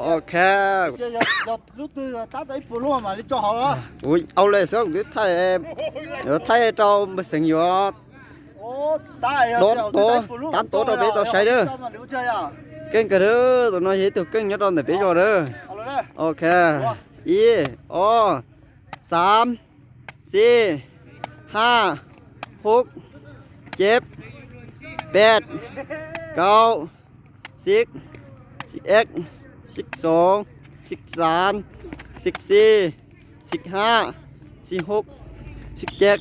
Ok. Ces yog, yog lub twg tab tau ib puas lub mas li tso hauv los? Kuv au le xwb, kuv twb thaij, yuav thaij rau npawg Xeev yuav tab tob rau peb tau saib dab. Keej kawg dab, tus no yog ib tug keej nyob rau ntawm peb zos dab. Ok, ib, ob, xav, xib, haj, hub, ceb, peb, kaum, xib, xib eb, xib xoov, xib xaam, xib xib, xib haj, xib hub, xib ceb,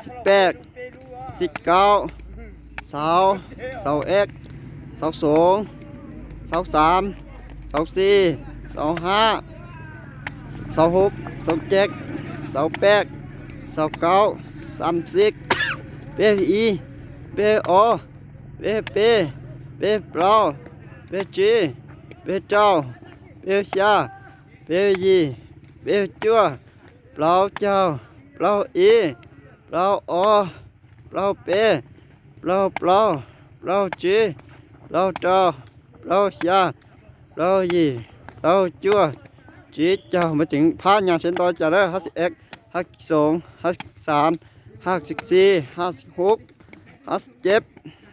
xib peb, xib kaum, xaum, xaum eb, xaum xoov, xaum xaam, xaum xib, xaum haj, xaum hub, xaum ceb, xaum peb, xaum kaum, xaum xib, peb ib, peb ob, peb peb, peb plaub, peb tsib, peb rau, peb xya, peb yim, peb cuaj, plaub caug, plaub ib, plaub ob, plaub peb, plaub plaub, plaub tsib, plaub rau, plaub xya, plaub yim, plaub cuaj, tsib caug. Mas tseem phab nyas seb nto cas lawm. Haj xib eb, haj xib xoov, haj xib xaam, haj xib xib, haj xib hub, haj xib ceb,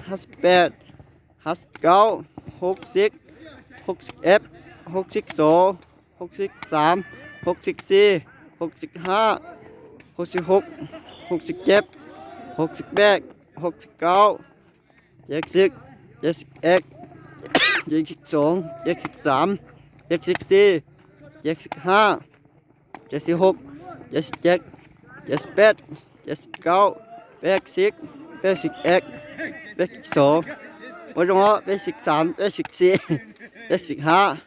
haj xib peb, haj xib kaum, hub xib, hub xib eb, hub xib xoov, hub xib xaam, hub xib xib, hub xib haj, hub xib hub, hub xib ceb, hub xib peb, hub xib kaum, ceb xib, ceb xib eb, ceb xib xoov, ceb xib xaam, ceb xib xib, ceb xib haj, ceb xib hub, ceb xib ceb, ceb xib peb, ceb xib kaum, peb xib, peb xib eb, peb xib xoov, ua zoo os, peb xib xaam, peb xib xib, peb xib haj,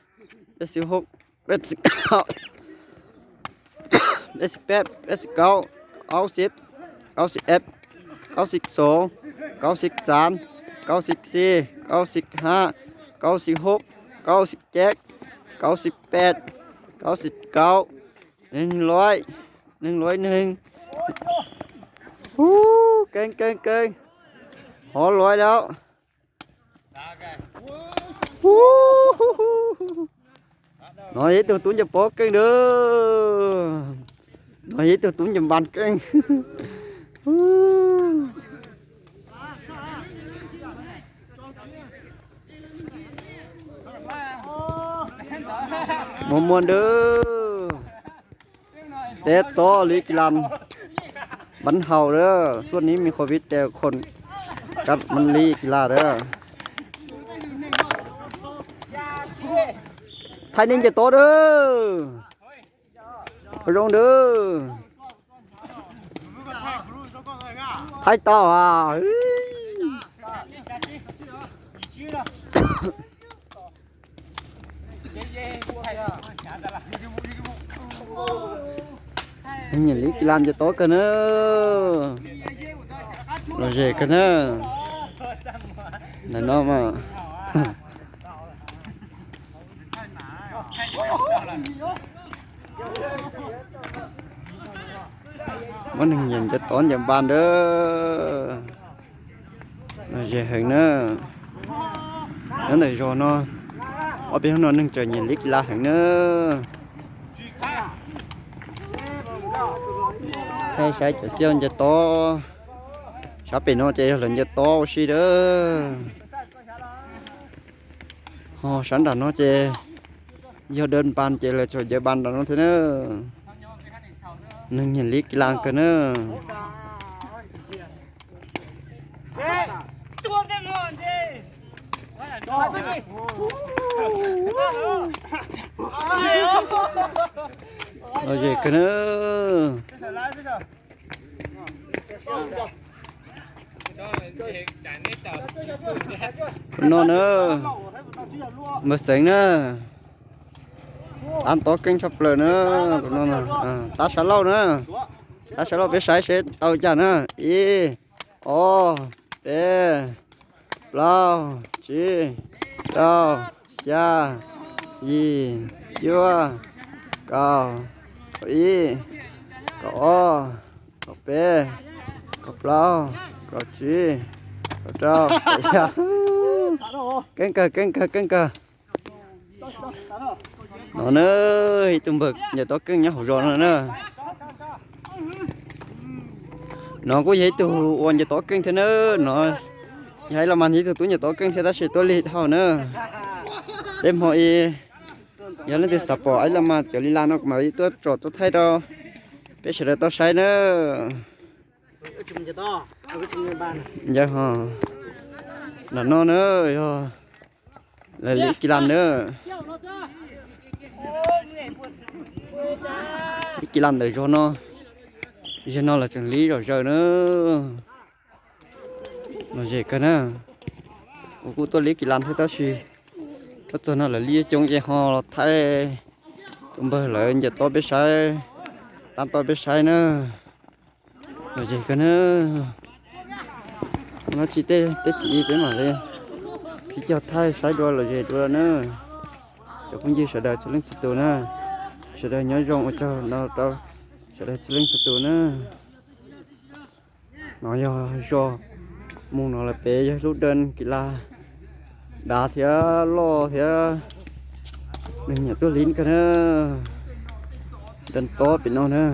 peb xib hub, peb xib kaum, peb xib peb, peb xib kaum, kaum xib, kaum xib eb, kaum xib xoov, kaum xib xaam, kaum xib xib, kaum xib haj, kaum xib hub, kaum xib ceb, kaum xib peb, kaum xib kaum, neeg luaib, neeg luaib neeg. Ub, keej keej keej, hov luaib lawm. No yog ib tug tub ncaws pob keej dab. No yog ib tug tub ncaws npas keej. Muaj muaj dab. Teb tob li kis las, bắn hầu đó, suốt ní mi Covid teo khôn cắt bắn li kis las đó. Thaij nej nce tob dab. Zoo dab. Thaij tau a. Nyiam li kis las nce tob kawg na. Lom zem kawg na. Ntawm no mas muaj neeg nyiam nce tob nce npas dab. Lom zem heev na. Nyob ntawm zos no, ob peb hnub no neeg tseem nyiam li kis las heev na. Thaij saib cov xiaj nce tob. Sab pem no ces yog lawv nce tob ua si dab. Ho sab nram no ces yog dawb npas ces lawv tsuas nce npas nram no thiab na. Neeg nyiam li kis las kawg na. Lom zem kawg na. Tus no na, npawg Xeev na, tab tob keej tshaj plaws na. Tus no na, tab sab laug na, tab sab laug peb saib seb tau cas na. Ib, ob, peb, plaub, tsib, rau, xya, yim, cuaj, kaum, kaum ib, kaum ob, kaum peb, kaum plaub, kaum tsib, kaum rau, kaum xya. Keej kawg, keej kawg, keej kawg. No na, ib tug npawg ncaws tob keej nyob hauv zos no na. No kuj yog ib tug uas ncaws tob keej thiab na. No yog Aib Laj Mas ib tug tub ncaws tob keej thiab tab sis tuaj lig dhau na. Tej hmo ib, yog leej twg xav pom Aib Laj Mas cov li las no kuv mam li tuaj tsom tuaj thaij rau peb sawv daws tau saib na. Ncawg ho, ntawm no na, yog lawv li kis las na. Li kis las ntawm zos no, zos no lawv tseem li zom zaws na. Lom zem kawg na. Kuv kuj tuaj li kis las thiab tab sis tuaj txog no lawv li coob ces ho los thaij tus npawg lawv ncaws tob peb saib, tab tob peb saib na. Lom zem kawg na. Nyob tsis tej teb si peb mam li sib cog thaij saib dua lom zem dua na. Cov phooj ywg sawv daws txhua leej txhua tus na, sawv daws nyob zoo ua tsaug no rau sawv daws txhua leej txhua tus na. No yog zos mus no lawm pem yog lub dawm kis las dav thiab loj thiab. Neeg nyiam tuaj li kawg na. Dawm tob pem no na.